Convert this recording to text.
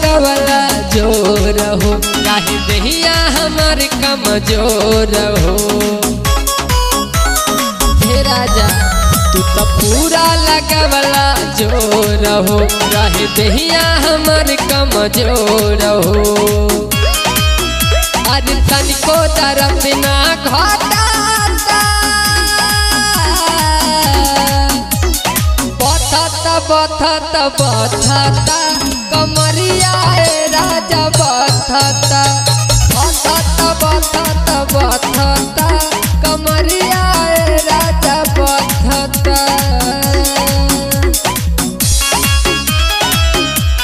लगवला जोर हो, काहे देहिया हमार कमजोर हो। हे राजा तू तो पूरा लगवला जोर हो, रहे देहिया हमार कमजोर हो। अरे तनिको दर्द ना घटाता, बथता बथता बथता कमरिया ए राजा बथता, बथता बथता बथता